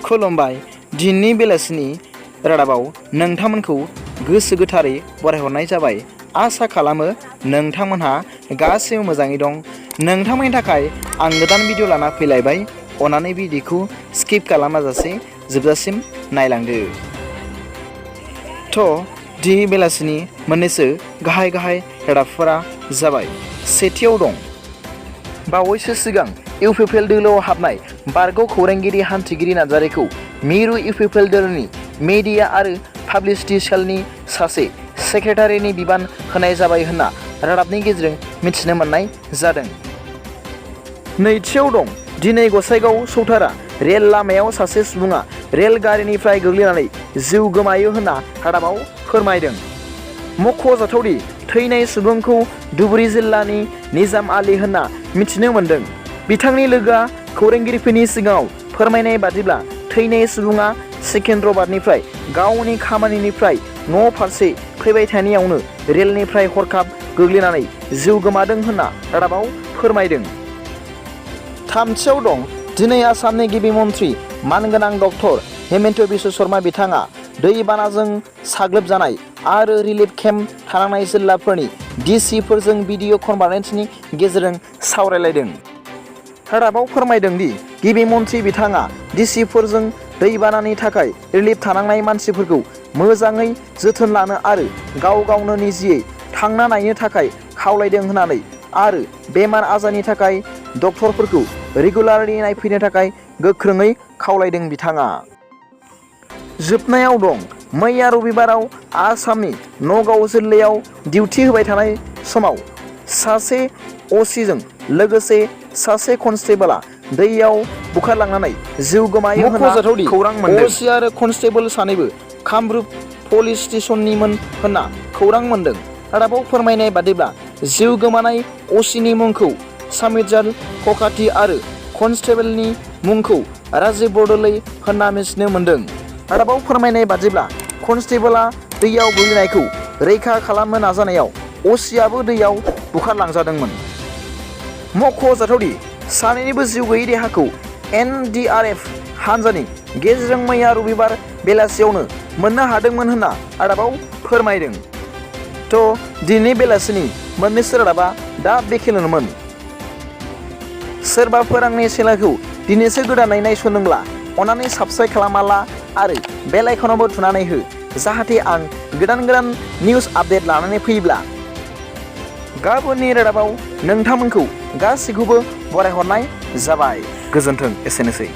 खुलुमबाय। दिनैनि बेलासिनि रादाबाव नोंथांमोनखौ गोसो गोथारै बरायहरनाय जाबाय। आसा खालामो नोंथांमोनहा गासैबो मोजाङै दं। नोंथांमोननि थाखाय आं गोदान भिडिअ लाना फैलायबाय। अन्नानै भिडिअखौ स्किप खालामाजासे जोबजासिम नायलांदो। दिनै बेलासिनि मोननैसो गाहाय रादाबफोरा जाबाय। सेथियाव दं, बावैसो सिगां UPPLद दोलोआव हाबनाय बारग' खौरांगिरि हान्थिगिरि नार्जारीखौ मिरु UPPL दोलोनि मिडिया आरो पाब्लिसिटि सेलनि सासे सेक्रेटारिनि बिबान होनाय जाबाय होनना रादाबनि गेजेरजों मिथिनो मोननाय जादों। नैथियाव दं, दिनै गसाइगाव सौथारा रेल लामायाव सासे सुबुङा रेल गारिनिफ्राय गोग्लैनानै जिउ गोमायो होनना रादाबाव फोरमायदों। मख'जाथावदि थैनाय सुबुंखौ धुबुरी जिल्लानि निजाम आली होनना मिथिनो मोन्दों। बिथांनि लोगोआ खौरांगिरिफोरनि सिगाङाव फोरमायनाय बादिब्ला थैनाय सुबुङा सिकिन्द्राबादनिफ्राय गावनि खामानिनिफ्राय न' फारसे फैबाय थानायावनो रेलनिफ्राय हरखाब गोग्लैनानै जिउ गोमादों होनना रादाबाव फोरमायदों। थामथियाव दं, दिनै आसामनि गिबि मन्त्रि मानगोनां डक्टर हेमन्त बिश्व शर्मा बिथाङा दैबानाजों साग्लोबजानाय आरो रिलिफ केम्प थानांनाय जिल्लाफोरनि डिसिफोरजों भिडिअ कनफारेन्सनि गेजेरजों सावरायलायदों। रादाबाव फोरमायदों दि गिबि मन्त्रि बिथाङा डिसिफोरजों दैबानानि थाखाय रिलिफ थानांनाय मानसिफोरखौ मोजाङै जोथोन लानो आरो गाव गावनो निजियै थांना नायनो थाखाय खावलायदों होननानै आरो बेमार आजारनि थाखाय डक्टरफोरखौ रेगुलारलि नायफैनो थाखाय गोख्रोङै खावलायदों बिथाङा। जोबनायाव दं, मैया रबिबाराव आसामनि नगाव जिल्लायाव डिउटि होबाय थानाय समाव सासे असिजों लोगोसे सासे कनस्टेबलआ दैयाव बुखारलांनानै जिउ गोमायो होनना खौरां मोन्दों। असि आरो कनस्टेबल सानैबो कामरुप पुलिस स्टेशननिमोन होनना खौरां मोन्दों। रादाबाव फोरमायनाय बादिब्ला जिउ गोमानाय असिनि मुंखौ सामिजाल ककाति आरो कनस्टेबलनि मुंखौ राजीव बरदलै होनना मिथिनो मोन्दों। रादाबाव फोरमायनाय बादिब्ला कनस्टेबलआ दैयाव गोग्लैनायखौ रैखा खालामनो नाजानायाव असियाबो दैयाव बुखारलांजादोंमोन। मख'जाथावदि सानैनिबो जिउ गैयै देहाखौ NDRF हानजानि गेजेरजों मैया रबिबार बेलासियावनो मोननो हादोंमोन होनना रादाबाव फोरमायदों। दिनैनि बेलासिनि मोननैसो रादाबा दा बेखिनियानोमोन। सोरबाफोर आंनि चेनेलखौ दिनैसो गोदानै नायसनदोंब्ला अन्नानै साबस्क्राइब खालामना ला आरो बेल आइकनावबो थुनानै हो, जाहाथे आं गोदान निउस आपडेट लानानै फैयोब्ला गाबोननि रादाबाव नोंथांमोनखौ गासैखौबो बरायहरनाय जाबाय। गोजोन्थों। एसेनोसै।